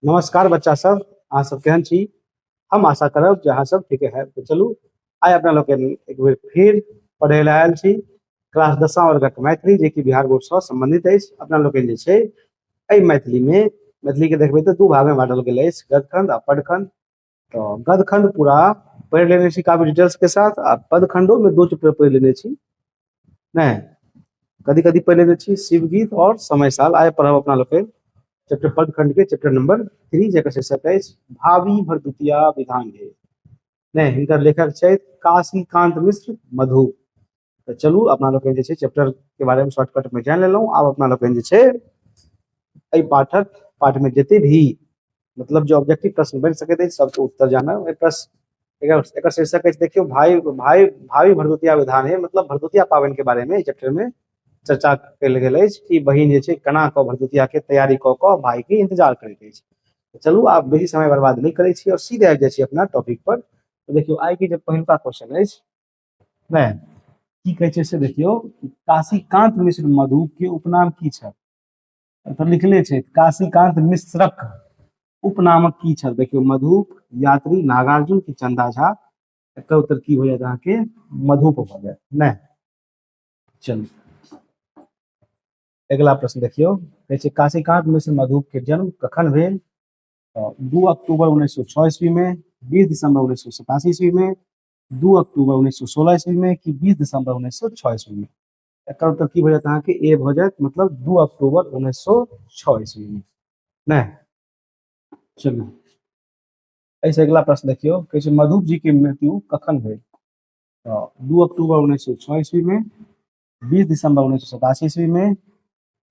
नमस्कार बच्चा सब, अहाँ सब केहन छी? हम आशा करब जे अहाँ सब ठीके हैब। तऽ चलू आइ अपना लोकनि एक बेर फेर पढ़ै लए आयल छी क्लास 10वां वर्गक मैथिली, जेकि बिहार बोर्डसँ सम्बन्धित अछि। अपना लोकनि जे छै एहि मैथिलीमे मैथिलीके देखबै तऽ दू भागमे बाँटल गेल अछि, गदखंड आ पदखंड। तऽ गदखंड पूरा पढ़ि लेने छी काफी डिटेल्स के साथ, आ पदखंडोमे 2 चैप्टर पढ़ि लेने छी, नहि कदी कदी पढ़ि लेने छी, शिवगीत और समय साल। आइ पढ़ब अपना लोकनि चैप्टर पदखंड के चैप्टर नंबर 3, जकर शीर्षक अछि भावी भरदुतिया विधान हे। नहि, हिनकर लेखक छथि काशीकांत मिश्र मधु। तऽ चलू अपना लोकनि जे छै चैप्टर के बारे में शॉर्टकट में जानि लेलहुँ। आब अपना लोकनि जे छै एहि पाठ में जते भी मतलब जो ऑब्जेक्टिव प्रश्न बनि सकैत अछि सबके उत्तर जानब। एहि प्रश्न एकर शीर्षक अछि देखियौ भाई भाई भावी भरदुतिया विधान है, मतलब भरदुतिया पाबनि के बारे में चैप्टर में चर्चा कयल गेल अछि कि बहिन जे छै केना कऽ भरदुतिया के तैयारी कऽ कऽ भाई के इंतजार करैत अछि। चलू आब बेसी समय बर्बाद नहि करै छी और सीधे आबि जाइ छी अपना टॉपिक पर। तऽ देखियौ आइ के जे पहिलुका क्वेश्चन अछि, नहि की कहै छै से देखियौ, काशीकांत मिश्र मधु के उपनाम की छल? तऽ लिखले छै काशीकांत मिश्रक उपनामक की छल? देखियौ मधुप, यात्री, नागार्जुन की चंदा झा? एकर उत्तर की हो जायत अहाँके? मधुप भऽ जायत। नहि चलू अगिला प्रश्न देखियौ, कहै छै काशीकांत मिश्र मधुप के जन्म कखन भेल? तऽ 2 अक्टूबर 1906 ईस्वी में, 20 दिसंबर 1987 ईस्वी में, 2 अक्टूबर 1916 ईस्वी में कि 20 दिसंबर 1906 ईस्वी में? एकर उत्तर की भऽ जायत अहाँके? ए भऽ जायत, मतलब 2 अक्टूबर 1906 ईस्वी में। नहि चलू एहिसँ अगिला प्रश्न देखियौ, कहै छै मधुप जी के मृत्यु कखन भेल? तऽ 2 अक्टूबर 1906 ईस्वी में, 20 दिसंबर 1987 ईस्वी में,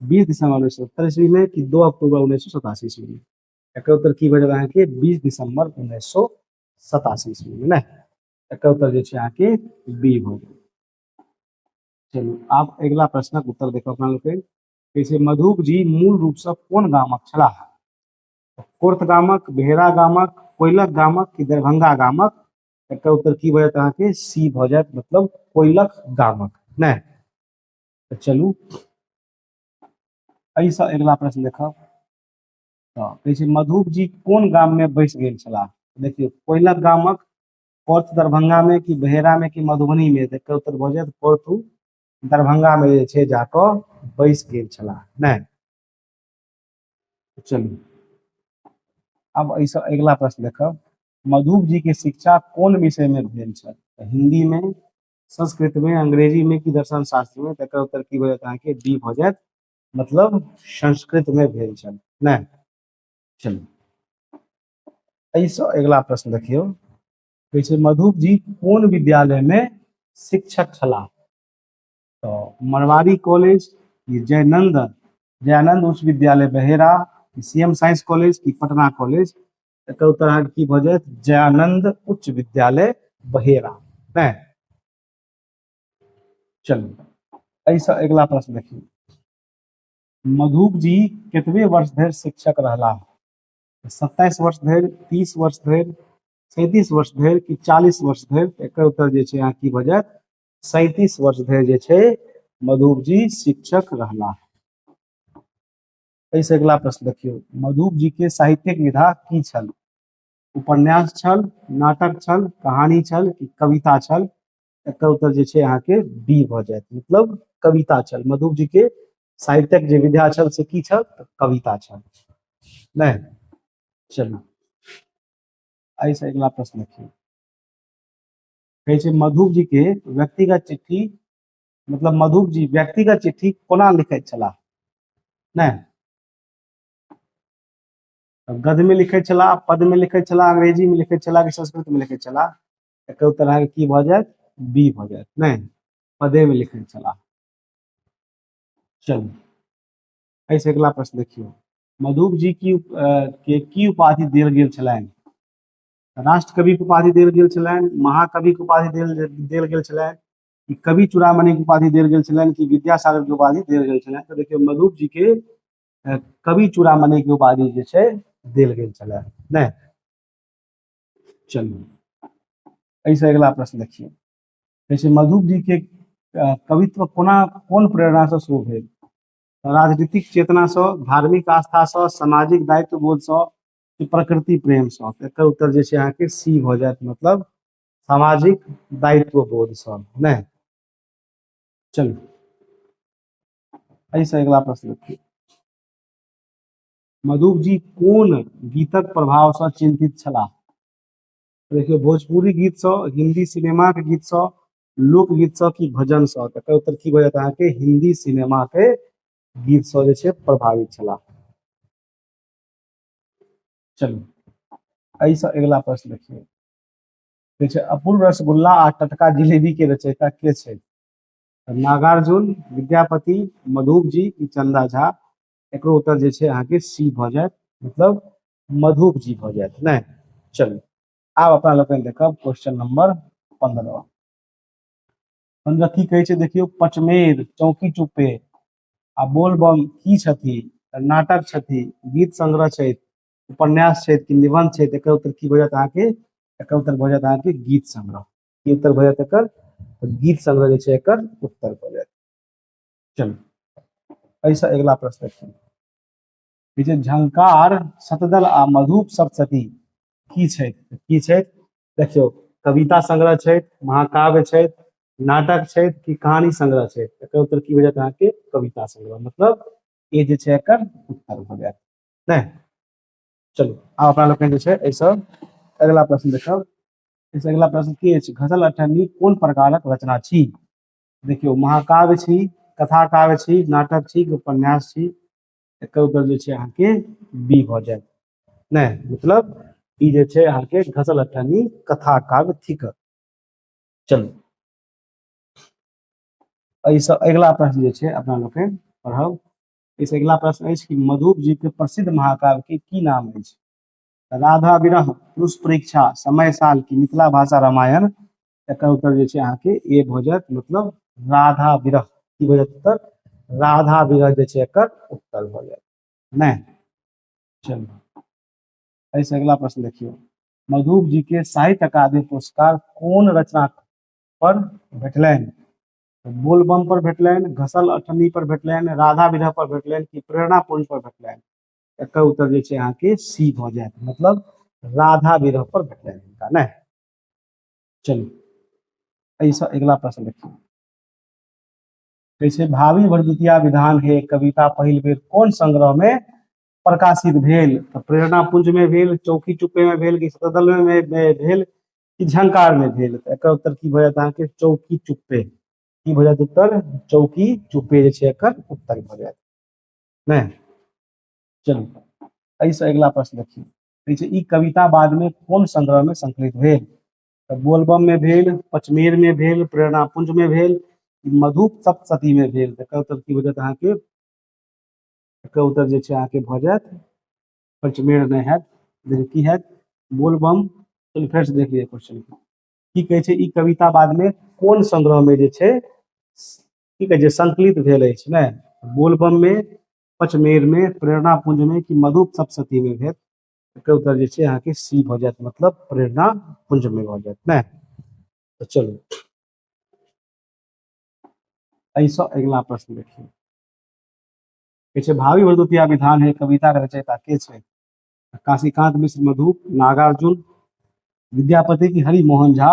20 दिसंबर 1970 ईस्वी में कि 2 अक्टूबर 1987 ईस्वी में? एकर उत्तर की भऽ जायत अहाँके? 20 दिसंबर 1987 ईस्वी में। नहि, एकर उत्तर जे छै अहाँके बी भऽ गेल। चलू आब अगिला प्रश्नक उत्तर देखो अपना लोकनि। कहै छै मधुप जी मूल रूपसँ कोन गामक छलाह? कोर्थ गामक, भेड़ा गामक, कोयलक गामक कि दरभंगा गामक? एकर उत्तर की भऽ जायत अहाँके? सी भऽ जायत, मतलब कोयलक गामक। नहि तऽ चलू एहिसँ अगिला प्रश्न देखब। तऽ कहै छै मधुप जी कोन गाममे बसि गेल छलाह? देखियौ कोयलक गामक, कोर्थ दरभंगा में कि बहेरा में कि मधुबनी में? तऽ एकर उत्तर भऽ जायत कोर्थू दरभंगा में जे छै जाकऽ बसि गेल छलाह। नहि चलू आब एहिसँ अगिला प्रश्न देखब। मधुप जी के शिक्षा कोन विषय में भेल छल? हिंदी में, संस्कृत में, अंग्रेजी में कि दर्शन शास्त्र में? तऽ एकर उत्तर की भऽ जायत अहाँके? डी भऽ जायत, मतलब संस्कृत में भेल छल। नहि चलू एहिसँ अगिला प्रश्न देखियौ। कहै छै मधुप जी कोन विद्यालय में शिक्षक छलाह? तऽ मरवाड़ी कॉलेज कि जयानंद उच्च विद्यालय बहेरा कि सी एम साइंस कॉलेज कि पटना कॉलेज? एकर उत्तर अहाँके की भऽ जायत? जयानंद उच्च विद्यालय बहेरा। नहि चलू एहिसँ अगिला प्रश्न देखियौ। मधुप जी कतबे वर्ष धरि शिक्षक रहलाह? 27 वर्ष धरि, 30 वर्ष धरि, 37 वर्ष धरि कि 40 वर्ष धरि? एकर उत्तर जे छै अहाँ की भऽ जायत? 37 वर्ष धरि जे छै मधुप जी शिक्षक रहलाह। एहिसँ अगिला प्रश्न देखियौ। मधुप जी के साहित्यिक विधा की छल? उपन्यास छल, नाटक छल, कहानी छल कि कविता छल? एकर उत्तर जे छै अहाँके बी भऽ जायत, मतलब कविता छल। मधुप जी के साहित्यक जे विधा छल से की छल? कविता छल। नहि चलू एहिसँ अगिला प्रश्न देखियौ। कहै छै मधुप जी के व्यक्तिगत चिट्ठी, मतलब मधुप जी व्यक्तिगत चिट्ठी कोना लिखैत छलाह? नहि, गद्य में लिखैत छलाह, पद में लिखैत छलाह, अंग्रेजी में लिखैत छलाह कि संस्कृत में लिखैत छलाह? एकर उत्तर अहाँके की भऽ जायत? बी भऽ जायत। नहि, पदे में लिखैत छलाह। चलू एहिसँ अगिला प्रश्न देखियौ। मधुप जी की के की उपाधि देल गेल छलनि? राष्ट्रकवि के उपाधि देल गेल छलनि, महाकवि के उपाधि देल देल गेल छलनि कि कवि चूड़ामणि के उपाधि देल गेल छलनि कि विद्यासागर के उपाधि देल गेल छलनि? तऽ देखियौ मधुप जी के कवि चूड़ामणि के उपाधि जे छै देल गेल छलनि। नहि चलू एहिसँ अगिला प्रश्न देखियौ। कहै छै मधुप जी के कवित्व कोना कोन प्रेरणासँ शुरू भेल? राजनीतिक चेतनासँ, धार्मिक आस्थासँ, सामाजिक दायित्व बोधसँ कि प्रकृति प्रेमसँ? तऽ एकर उत्तर जे छै अहाँके सी भऽ जायत, मतलब सामाजिक दायित्व बोधसँ। नहि, चलू एहिसँ अगिला प्रश्न देखियौ। मधुप जी कोन गीतक प्रभावसँ चिन्तित छलाह? देखियौ, भोजपुरी गीतसँ, हिंदी सिनेमाके गीतसँ, लोकगीतसँ कि भजनसँ? तऽ एकर उत्तर की भऽ जायत अहाँके? हिंदी सिनेमाके गीतसँ जे छै प्रभावित छलाह। चलू एहिसँ अगिला प्रश्न देखियौ। कहै छै अपूर्व रसगुल्ला आ टटका जिलेबी के रचयिता के छै? नागार्जुन, विद्यापति, मधुप जी कि चंदा झा? एकरो उत्तर जे छै अहाँके सी भऽ जायत, मतलब मधुप जी भऽ जायत। नहि, चलू आब अपना लोकनि देखब क्वेश्चन नंबर 15। 15 की कहै छै देखियौ। पचमेर, चौकी चुप्पे आ बोलबम की छथि? नाटक छथि, गीत संग्रह छथि, उपन्यास छथि कि निबंध छथि? एकर उत्तर की भऽ जायत अहाँके? एकर उत्तर भऽ जायत अहाँके गीत संग्रह। की उत्तर भऽ जायत एकर? गीत संग्रह जे छै एकर उत्तर भऽ जायत। चलू एहिसँ अगिला प्रश्न देखियौ। झंकार, शतदल आ मधुप सप्तशती की छथि? की छथि? देखियौ, कविता संग्रह छथि, महाकाव्य छथि, नाटक छथि कि कहानी संग्रह छथि? एकर उत्तर की भऽ जायत अहाँके? कविता संग्रह, मतलब ए जे छै एकर उत्तर भऽ जायत। नहि, चलू आब अपना लोकनि जे छै एहिसँ अगिला प्रश्न देखब। एहिसँ अगिला प्रश्न की अछि? घसल अठन्नी कोन प्रकारक रचना छी? देखियौ, महाकाव्य छी, कथा काव्य छी, नाटक छी कि उपन्यास छी? एकर उत्तर जे छै अहाँके बी भऽ जायत। नहि, मतलब ई जे छै अहाँके घसल अठन्नी कथा काव्य थिक। चलू एहिसँ अगिला प्रश्न जे छै अपना लोकनि पढ़ब। एहिसँ अगिला प्रश्न अछि कि मधुप जी के प्रसिद्ध महाकाव्य के की नाम अछि? राधा विरह, पुरुष परीक्षा, समय साल की मिथिला भाषा रामायण? एकर उत्तर जे छै अहाँके ए भऽ जायत, मतलब राधा विरह। की भऽ जायत उत्तर? राधा विरह जे छै एकर उत्तर भऽ जायत। नहि, चलू एहिसँ अगिला प्रश्न देखियौ। मधुप जी के साहित्य अकादमी पुरस्कार कोन रचना पर भेटलनि? बोलबम पर भेटलनि, घसल अठन्नी पर भेटलनि, राधा विरह पर भेटलनि कि प्रेरणा पुंज पर भेटलनि? एकर उत्तर जे छै अहाँके सी भऽ जायत, मतलब राधा विरह पर भेटलनि हिनका। नहि, चलू एहिसँ अगिला प्रश्न देखियौ। कहै छै भावी भरदुतिया विधान हे कविता पहिल बेर कोन संग्रह में प्रकाशित भेल? तऽ प्रेरणा पुंज में भेल, चौकी चुप्पे में भेल कि शतदल में भेल कि झंकार में भेल? तऽ एकर उत्तर की भऽ जायत अहाँके? चौकी चुप्पे। की भऽ जायत उत्तर? चौकी चुप्पे जे छै एकर उत्तर भऽ जायत। नहि, चलू एहिसँ अगिला प्रश्न देखियौ। कहै छै ई कविता बाद में कोन संग्रह में संकलित भेल? तऽ बोलबम में भेल, पचमेर में भेल, प्रेरणा पुंज में भेल, मधुप सप्तशती में भेल? तऽ एकर उत्तर की भऽ जायत अहाँके? एकर उत्तर जे छै अहाँके भऽ जायत पंचमेर नहि हैत, देखियौ की हैत? बोलबम। चलू फेर से देख लियै क्वेश्चन की कहै छै। ई कविता बाद में कोन संग्रह में जे छै की कहै छै संकलित भेल अछि? नहि, बोलबम में, पचमेर में, प्रेरणा पुंज में कि मधुप सप्तशती में भेल? एकर उत्तर जे छै अहाँके सी भऽ जायत, मतलब प्रेरणा पुंज में भऽ जायत। नहि, तऽ चलू एहिसँ अगिला प्रश्न देखियौ। कहै छै भावी भरदुतिया विधान है कविता के रचयिता के छै? काशीकांत मिश्र मधुप, नागार्जुन, विद्यापति की हरिमोहन झा?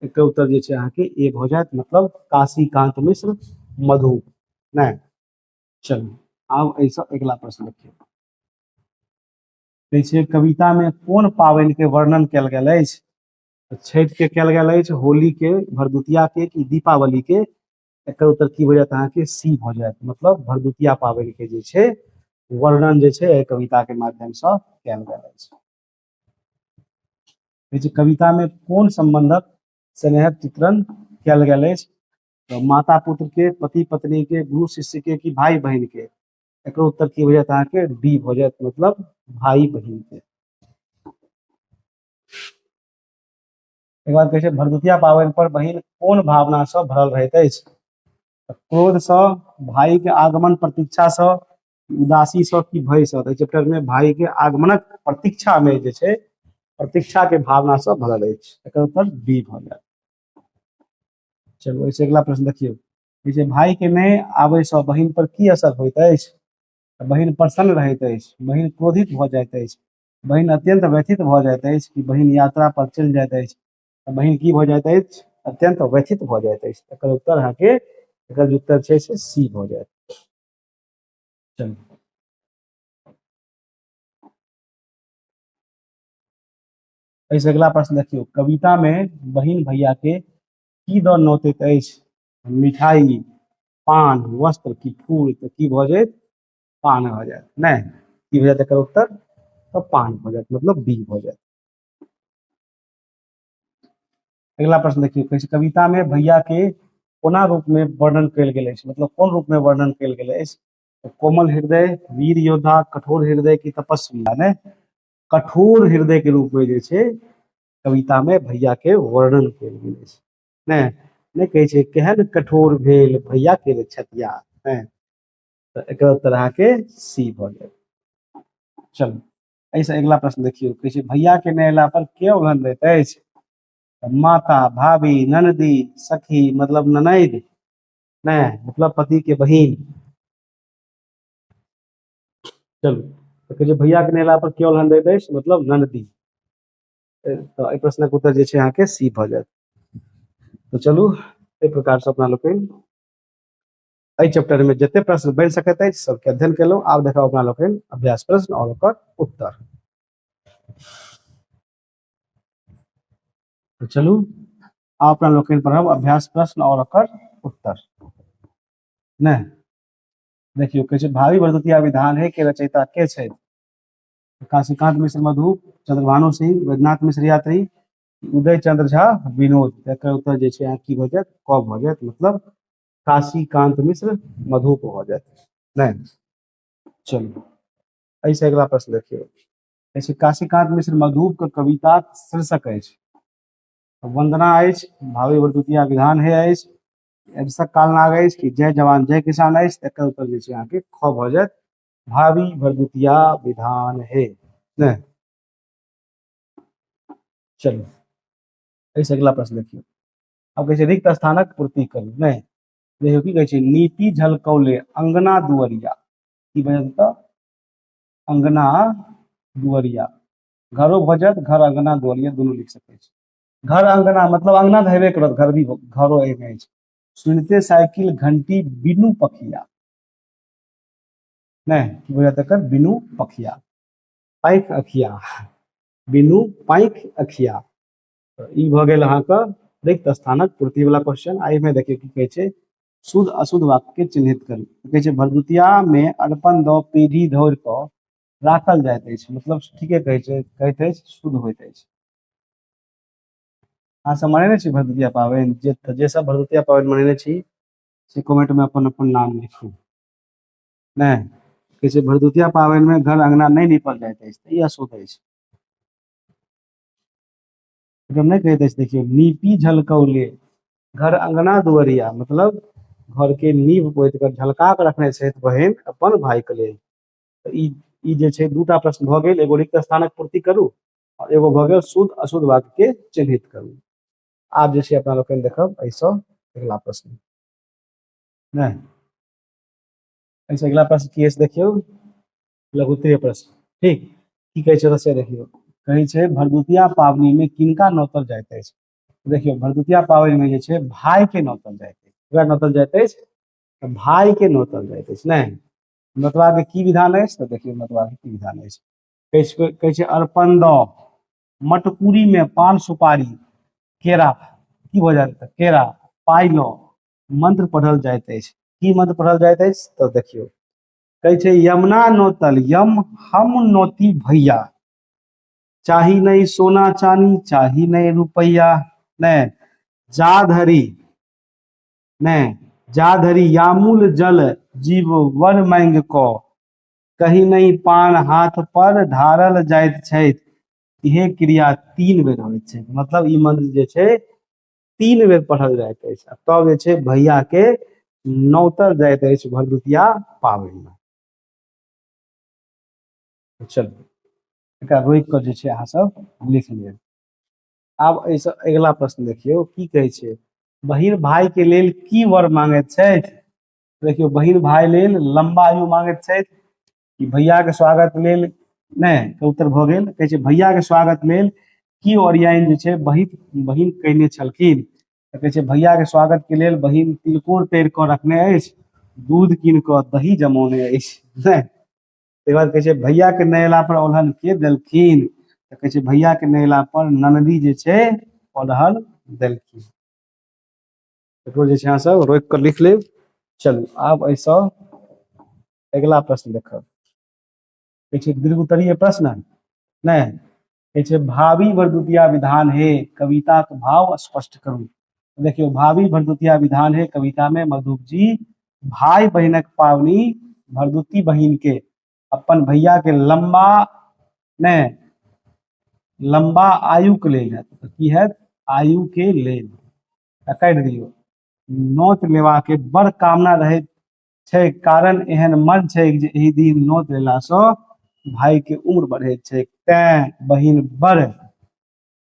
एकर उत्तर जे छै अहाँके ए भऽ जायत, मतलब काशीकांत मिश्र मधुप। नहि, चलू आब एहिसँ अगिला प्रश्न देखियौ। कहै छै कविता में कोन पाबनि के वर्णन कयल गेल अछि? छठि के कयल गेल अछि, होली के, भरदुतिया के कि दीपावली के? एकर उत्तर की भऽ जायत अहाँके? सी भऽ जायत, मतलब भरदुतिया पाबनि के जे छै वर्णन जे छै एहि कविता के माध्यम से कयल गेल अछि। कहै छै कविता में कोन संबंधक स्नेहक चित्रण कयल गेल अछि? तऽ माता पुत्र के, पति पत्नी के, गुरु शिष्य के कि भाई बहिन के? एकर उत्तर की भऽ जायत अहाँके? डी भऽ जायत, मतलब भाई बहिन के। एक बात कहै छै भरदुतिया पाबनि पर बहिन कोन भावना सँ भरल रहैत अछि? क्रोध सँ, भाई के आगमन प्रतीक्षा सँ, उदासी सँ कि भय सँ? तऽ चैप्टर में भाई के आगमनक प्रतीक्षा में जे छै प्रतीक्षा के भावना सँ भरल अछि। एकर उत्तर बी भऽ जायत। चलू एहिसँ अगिला प्रश्न देखियौ। जे भाई के नहि आबै सँ बहिन पर की असर होइत अछि? तऽ बहिन प्रसन्न रहैत अछि, बहिन क्रोधित भऽ जाइत अछि, बहिन अत्यंत व्यथित भऽ जाइत अछि कि बहिन यात्रा पर चलि जाइत अछि? तऽ बहिन की भऽ जाइत अछि? अत्यंत व्यथित भऽ जाइत अछि। एकर उत्तर अहाँके, एकर जे उत्तर छै से सी भऽ जायत। चलू एहिसँ अगिला प्रश्न देखियौ, कविता मे बहिन भैया के की दऽ नोतैत अछि? मिठाई, पान, वस्त्र की फूल? तऽ की भऽ जायत? पान भऽ जायत। नहि, की भऽ जायत एकर उत्तर? तऽ पान भऽ जायत, मतलब बी भऽ जायत। अगिला प्रश्न देखियौ, कहै छै कविता मे भैया के कोना रूप मे वर्णन कयल गेल अछि? मतलब कोन रूप मे वर्णन कयल गेल अछि? कोमल हृदय, वीर योद्धा, कठोर हृदय की तपस्वी? ने कठोर हृदय के रूप में जे छै कविता में भैया के वर्णन कयल गेल अछि। ने नहि कहै छै केहन कठोर भेल भैया के छतिया, ने तऽ एकर उत्तर अहाँके सी भऽ जायत। चलू एहिसँ अगिला प्रश्न देखियौ, कहै छै भैया के नहि अयला पर के उलहन दैत अछि? माता, भाभी, ननदी, सखी, मतलब ननैद, नहि मतलब पति के बहिन। चलू तऽ कहै छै भैया के नहि अयला पर के उलहन दैत अछि? मतलब ननदी। तऽ एहि प्रश्नक उत्तर जे छै अहाँके सी भऽ जायत। तऽ चलू एहि प्रकारसँ अपना लोकनि एहि चैप्टर में जते प्रश्न बनि सकैत अछि सबके अध्ययन केलहुँ। आब देखब अपना लोकनि अभ्यास प्रश्न और ओकर उत्तर। तऽ चलू आब अपना लोकनि पढ़ब अभ्यास प्रश्न और ओकर उत्तर। नहि देखियौ, कहै छै भावी भरदुतिया विधान है के रचयिता के छथि? काशीकांत मिश्र मधु, चंद्रभानु सिंह, वैद्यनाथ मिश्र यात्री, उदय चंद्र झा विनोद। एकर उत्तर जे छै अहाँ की भऽ जायत? क भऽ जायत, मतलब काशीकांत मिश्र मधुप भऽ जायत। नहि चलू एहिसँ अगिला प्रश्न देखियौ, कहै काशीकांत मिश्र मधुप के कविता शीर्षक अछि वंदना अछि, भावी भरदुतिया विधान है अछि, एडसक कालनाग अछि कि जय जवान जय किसान अछि? एकर उत्तर जे छै अहाँके ख भऽ जायत, भावी भरदुतिया विधान है। नहि चलू एहिसँ अगिला प्रश्न देखियौ, आब कहै छै रिक्त स्थानक पूर्ति करू। नहि देखियौ की कहै छै, नीति झलकौले अंगना दुअरिया, की भऽ जायत? तऽ अंगना दुअरिया, घरो भऽ जायत, घर अंगना दुअरिया दुनू लिख सकै छी। घर अंगना मतलब अंगना तऽ हेबे करत, घर भी घरो एहिमे अछि। सुनते साइकिल घंटी बिनु पखिया, नहि की भऽ जायत एकर? बिनु पखिया, पाँखि अखिया, बिनु पाँखि अखिया। तऽ ई भऽ गेल अहाँके रिक्त स्थानक पूर्ति वाला क्वेश्चन। आ एहिमे देखियौ की कहै छै, शुद्ध अशुद्ध वाक्य के चिन्हित करू। कहै छै भरदुतिया मे अरिपन दऽ पीढ़ी धरि कऽ राखल जाइत अछि, मतलब ठीके कहै छै, कहैत अछि शुद्ध होइत अछि। अहाँ सब मनेने छी भरदुतिया पाबनि? जे जे सब भरदुतिया पाबनि मनेने छी से कमेंट में अपन अपन नाम लिखू। नहि कहै छै भरदुतिया पाबनि में घर अंगना नहि नीपल जाइत अछि, तऽ ई अशुद्ध अछि। एकदम नहि कहैत अछि, देखियौ नीपी झलकौले घर अंगना दुअरिया, मतलब घर के नीप पोति कऽ झलका कऽ रखने छथि बहिन अपन भाई के लेल। तऽ ई जे छै दूटा प्रश्न भऽ गेल, एगो रिक्त स्थानक पूर्ति करू और एगो भऽ गेल शुद्ध अशुद्ध वाक्य के चिन्हित करू। आब जे छै अपना लोकनि देखब एहिसँ अगिला प्रश्न। नहि एहिसँ अगिला प्रश्न की अछि देखियौ, लघुत्तरीय प्रश्न। ठीक की कहै छै से देखियौ, कहै छै भरदुतिया पाबनि मे किनका नोतल जाइत अछि? देखियौ भरदुतिया पाबनि मे जे छै भाई के नोतल जाइत अछि। ककरा नोतल जाइत अछि? तऽ भाई के नोतल जाइत अछि। नहि नोतबा के की विधान अछि? तऽ देखियौ नोतबा के की विधान अछि, कहै छै अर्पण दऽ मटकुरी मे पान सुपारी केरा, की भऽ जायत? केरा पाइ लऽ मंत्र पढ़ल जाइत अछि। की मंत्र पढ़ल जाइत अछि? तऽ देखियौ कहै छै यमुना नोतल यम हम नोती भैया, चाही नहीं सोना चानी चाही नहीं रुपैया, नहीं जा धरी नहीं जा धरी यामुल जल जीव वर मांग कऽ कहीं नहीं पान हाथ पर ढारल जाइत छथि। इहे क्रिया 3 बेर होइत छै, मतलब ई मंत्र जे छै 3 बेर पढ़ल जाइत अछि आ तब जे छै भैया के नौतल जाइत अछि भरदुतिया पाबनि मे। चलू एकरा रोकि कऽ जे छै अहाँ सब लिख लेब। आब एहिसँ अगिला प्रश्न देखियौ की कहै छै, बहिन भाई के लेल की वर मांगैत छथि? देखियौ बहिन भाई लेल लंबा आयु मांगैत छथि कि भैया के स्वागत लेल नहि के उत्तर भऽ गेल। कहै छै भैया के स्वागत लेल की ओरियाइन जे छै बहिन बहिन कयने छलखिन? तऽ कहै छै भैया के स्वागत के लेल बहिन तिलकोर तैर कऽ रखने अछि, दूध कीन कऽ दही जमौने अछि। नहि, ताहि बाद कहै छै भैया के नहि अयला पर औलहन के देलखिन? तऽ कहै छै भैया के नहि अयला पर ननदी जे छै औलहन देलखिन। एकरो जे छै अहाँ सब रोकि कऽ लिख लेब। चलू आब एहिसँ अगिला प्रश्न देखब। कहै छै दीर्घोत्तरीय प्रश्न नहि, कहै छै भावी भरदुतिया विधान हे कविताक भाव स्पष्ट करू। देखियौ भावी भरदुतिया विधान हे कविता में मधुप जी भाई बहिनक पावनि भरदुती बहिन के अपन भैया के लंबा नहि लंबा आयु के लेल हैत, तऽ की हैत? आयु के लेल। तऽ काटि दियौ। नोत लेबाक बड़ कामना रहैत छै, कारण एहन मन छै जे एहि दिन नोत लेलासँ भाई के उम्र बढ़ैत छै, तैं बहिन बड़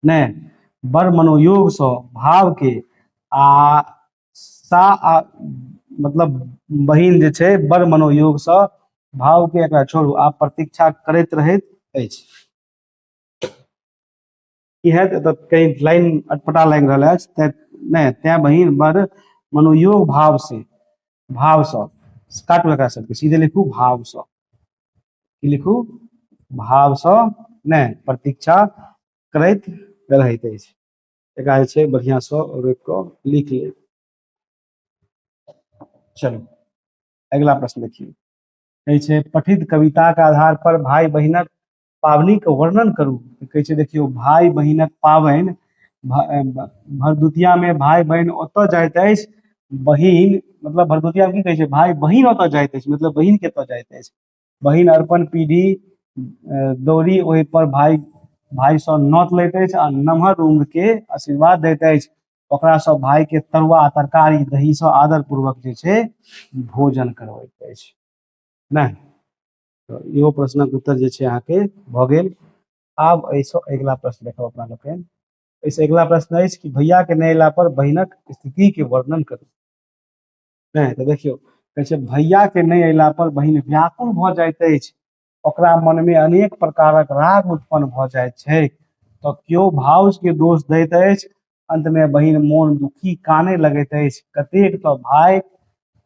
नहि बड़ मनोयोगसँ भाव के आ सा आ मतलब बहिन जे छै बड़ मनोयोगसँ भाव के एकरा छोड़ू आ प्रतीक्षा करैत रहैत अछि। की हैत? एतऽ कहीं लाइन अटपटा लागि रहल अछि, तैं नहि, तैं बहिन बड़ मनोयोग भाव से भावसँ काटू एकरा सबके, सीधे लिखू भावसँ। की लिखू? भावसँ नहि प्रतीक्षा करैत रहैत अछि। एकरा जे छै बढ़िआँसँ रोकि कऽ लिख लेब। चलू अगिला प्रश्न देखियौ। कहै छै पठित कविताक आधार पर भाई बहिनक पाबनिक वर्णन करू। कहै छै देखियौ भाई बहिनक पाबनि भरदुतिया में भाई बहिन ओतऽ जाइत अछि, बहिन मतलब भरदुतिया में की कहै छै भाई बहिन ओतऽ जाइत अछि, मतलब बहिन के ओतऽ जाइत अछि। बहिन अर्पण पीढ़ी दौड़ी ओहि पर भाई भाईसँ नोत लैत अछि आ नमहर उम्र के आशीर्वाद दैत अछि। ओकरा सब भाई के तरुआ तरकारी दहीसँ आदर पूर्वक जे छै भोजन करबैत अछि। नहि तऽ इहो प्रश्नक उत्तर जे छै अहाँके भऽ गेल। आब एहिसँ अगिला प्रश्न देखब अपना लोकनि। एहिसँ अगिला प्रश्न अछि कि भैया के नहि अयला पर बहिनक स्थिति के वर्णन करू। नहि तऽ देखियौ कहै छै भैया के नहि अयला पर बहिन व्याकुल भऽ जाइत अछि, ओकरा मन में अनेक प्रकारक राग उत्पन्न भऽ जाइत छै, तऽ केओ भाउज के दोष दैत अछि, अंत में बहिन मोन दुखी काने लगैत अछि। कतेक तऽ भाय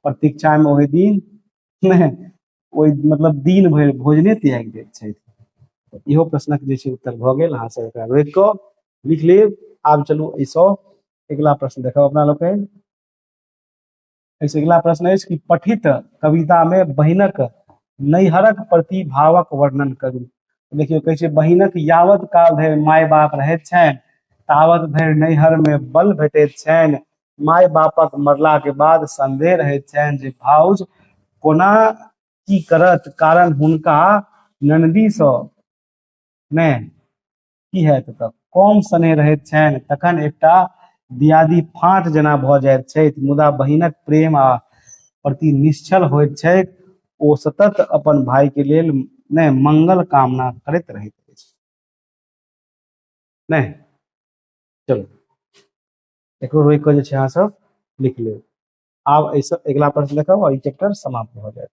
प्रतीक्षा में ओहि दिन नहि ओहि मतलब दिन भरि भोजने त्यागि दैत छथि। इहो प्रश्नक जे छै उत्तर भऽ गेल। अहाँ सब एकरा रोकि कऽ लिख लेब। आब चलू एहिसँ अगिला प्रश्न देखब अपना लोकनि। एहिसँ अगिला प्रश्न अछि कि पठित कविता में बहिनक नैहरक प्रति भावक वर्णन करू। देखियौ कहै छै बहिनक यावत काल धरि माय बाप रहैत छनि तावत धरि नैहर में बल भेटैत छनि। माय बापक मरला के बाद संदेह रहैत छनि जे भाउज कोना की करत, कारण हुनका ननदीसँ नहि की हैत तऽ कम स्नेह रहैत छनि। तखन एकटा दियादी फाँट जेना भऽ जाइत छथि, मुदा बहिनक प्रेम आ प्रति निश्चल होइत छैक। ओ सतत अपन भाई के लेल नहि मंगल कामना करैत रहैत अछि। नहि चलू एकरो रोकि कऽ जे छै अहाँ सब लिख लेब। आब एहिसँ अगिला प्रश्न देखब और ई चैप्टर समाप्त भऽ जायत।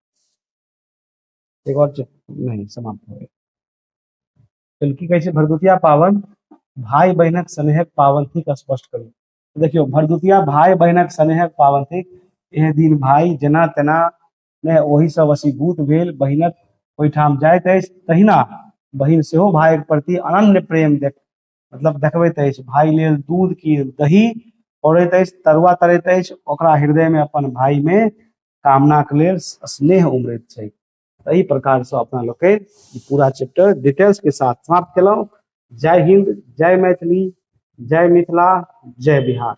एक और नहीं समाप्त भऽ गेल। चलू की कहै छै भरदुतिया पाबनि भाई बहिनक स्नेहक पाबनि थिक, स्पष्ट करू। देखियौ भरदुतिया भाई बहिनक स्नेहक पाबनि थिक। एहि दिन भाई जेना तेना ने ओहि सँ वशीभूत भेल बहिनक ओहिठाम जाइत अछि, तहिना बहिन सेहो भाइक प्रति अनन्य प्रेम देख मतलब देखबैत अछि। भाई लेल दूध की दही पौरैत अछि, तरुआ तरैत अछि, ओकरा हृदय में अपन भाई में कामनाक लेल स्नेह उमड़ैत छै। एहि प्रकार से अपना लोग के पूरा चैप्टर डिटेल्स के साथ समाप्त केलहुँ। जय हिंद, जय मैथिली, जय मिथिला, जय बिहार।